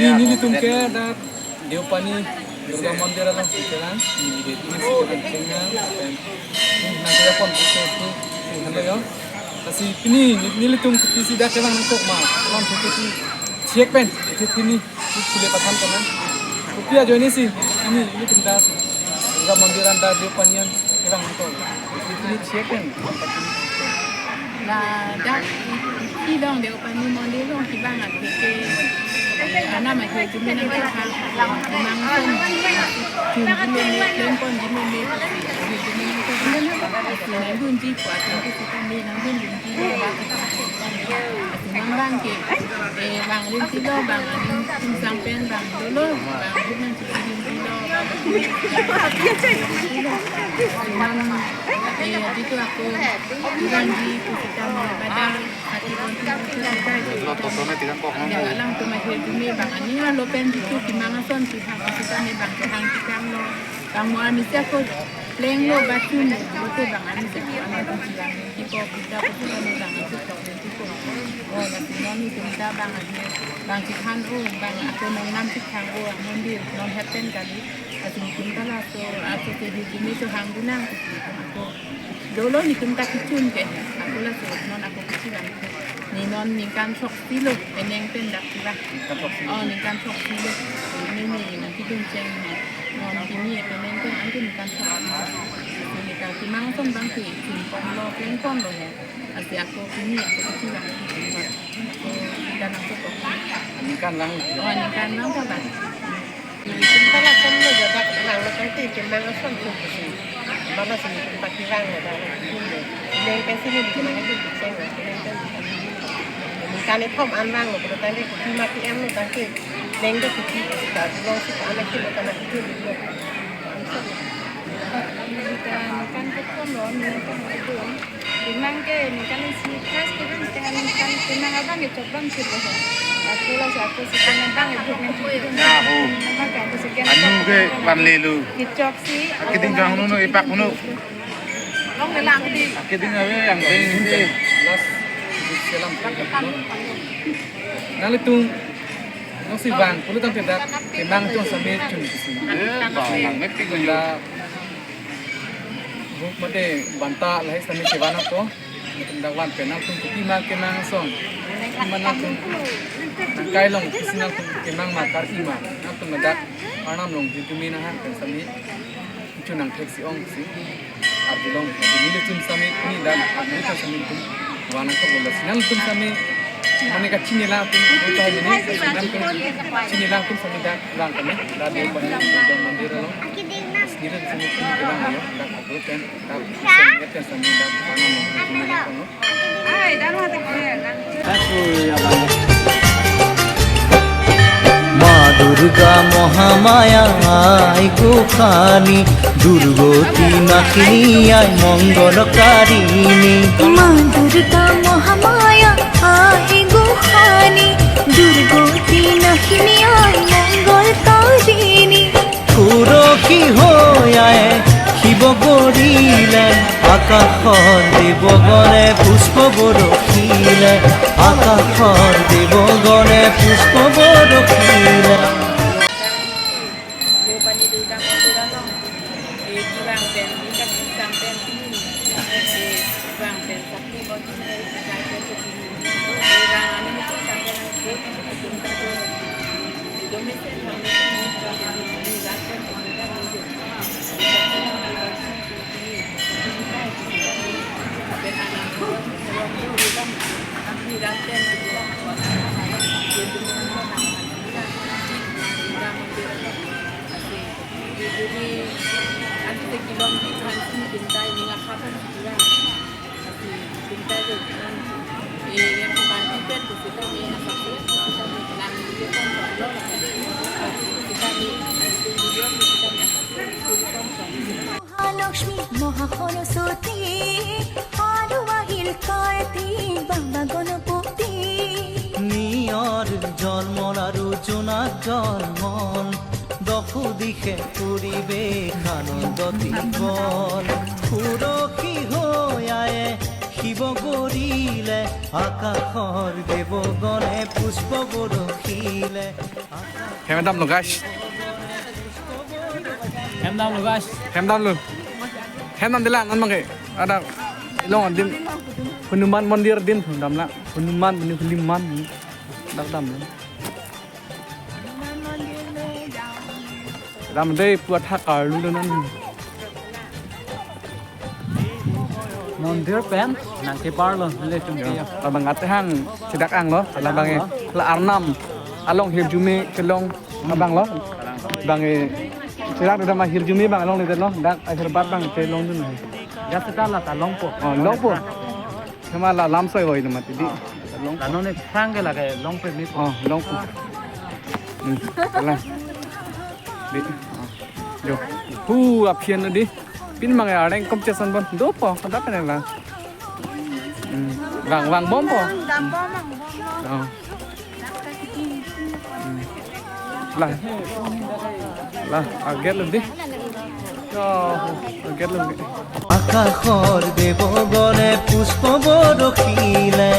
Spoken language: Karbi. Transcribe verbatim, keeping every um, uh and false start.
Nelitum ke dak Deopani Durga Mandir along si kelang, neli beti si kelang chenga, pen nang kaya pon si kelang, si halo yo. Lasi pini nelitum kopi si dak kelang nangkok ma, lam si kopi check pen, check pini, si pule pathan kena. Kopi ajoine si, pini nelitum dak Durga Mandir an dak Deopani an kelang nangkok. Lasi pini check pen, lam pati. Ladak isi along Deopani Mandir along kevang atheke, eh, anam ahirjume nangkehang, kemang ason chunji meme, plengponji meme, ahirjume nangkehang, lasi nangdunji pu atum ke sitame nangdundunji lo, lasi non bang ke, eh, bang rinti lo, bang aning tumsang pen bang dolo, bang rinti lo, bang rinti lo. Bang, eh, jitu ako, bang di pu sitame pada Alangtum ahirjume bang ani alo pen jitu kemang ason kehang sitame bang kehang kehang lo. Bang mo amisi ako plenglo bathroom lo, lote bang amisi ako ano kehang. Kiko kita ko sitame bang itu tok itu ko. Oh, lasi non itum ta bang ahir, bang kehang o, bang ako nongnam kehang o, amondir non het pen kali. Lasi itum ta laso, laso ahirjume kehang dunang ako. Dolo nelitum ta kechun ke, ako laso non ako kechun. Ne non ningkan throksi lo, penang pen dak kevang. Ningkan throksi lo. Oh, ningkan throksi lo. Ne ne nangkedun cheng ne. Non pini penang pen anke ningkan throksi lo. Ne ta kemang ason bang ke, chun pon lo, pleng pon lo he. Lasi ako pini ako kechun. Ako ningkan nangkok. Ningkan lang. Oh, ningkan lang ta bang. Nelitum ta lason lo jadak lang lo tangte kemang ason chun pusi. Mana si nelitum ta kevang lo dak lo. Penang pen si nelitum ta kevang lo. Penang pen ningkan kethom an vang lo, pu tangte kopi ma ke-en lo tangte. Penang pen kopi ta long si ta anak kilo ta anak kilo lo. Nelitum ningkan kethom lo, ningkan kethom. Kemang ke ningkan isi khas ke bang, tengah ningkan kemang abang ke chok bang chir lo. Ako laso ako si kemang bang ke buk nang chir lo. Ya, ho. Maka ako si kemang. Anu ke van le lo. Kechok si. Akeding jang hunu no, epak hunu. Long le lang di. Akeding ave yang ding si. Last selam. Nanglitum nang si bang, pulo tangte dak kemang chun sami chun si. Eh, bang, nang mesti ko yo. Dak Buk mate banta lahai sitame kevan ako. Nelitum dak van pen nangtum kopi ma kemang ason. Kopi ma nangtum nangkai long, kopi si nangtum kemang ma kar-i ma. Nangtum ladak arnam along ahirjume nanghang pen sitame chun nangthek si ong si. Arjulong, nelitum sitame pini dak, nelitum sitame tum. Van ako bola si nangtum sitame. Mane kachinila atum, nangtum chinila atum sitame dak, lang kami, dak Deopani Durga Mandir along. Nelitum sitame pini kelang ayo, dak agro pen, dak sitame dak, Ai, dak lo, dak lo. Ma Durga Mohamaya ai guhani, Durgoti Nahini ai Mongolkarini. Ma Durga Mohamaya ai guhani, Durgoti Nahini ai Mongolkarini. Kuroki hoyae hibo gorile, akahor debogone puspo borokhile, akahor debogone puspo borokhile. Deopani Durga Mandir along, eh, kevang pen, ikat sampai kini, eh, kevang pen, sakti bot, eh, sakti bot kini. Kevang ani itu sampai nanti, eh, Mahalakshmi, Mahasaraswati, aru ahil Kartik, Baba Ganapati. Niyor jormon aru junak jormon, dohu dikhe puribesh anando tikon. Kuroki hoyae hibo gorile, আকাশৰ দেৱগণে পুষ্প বৰষিলে। Hem damlo, guys. Hem damlo, guys. Hem damlo. Hem dam dilang, non mangke. Ada ilong adim. Hanuman Mandir adim damlang. Hanuman, Hanuman. Dak damlang. Ram dei pu athak arlu lo non. Mandir pen nangkeparlo, le tum Ya, ke. Labang atehang chedak anglo, labang e, la Arnam along hirjume kelong abanglo. Bang e, chedak dam ahirjume abang along le lo, dak ahir bat abang kelongdun. Ya, seta la ta longpo. Oh, longpo. Thema la lamsoi hoi na mati di. Long. La non e thang ke lake longpo mi. Oh, longpo. Hmm, kalang. Di. Oh. Jo. Hu, aphian di. Pin mang ya reng kom chesan bon. Dopo, kada pen la. Hmm. Vang, vang bompo. Dam bom, bom, bom. Oh. Hmm. La. La, aget lo di. Oh, aget lo di. আকাশৰ দেৱগণে পুষ্প বৰষিলে।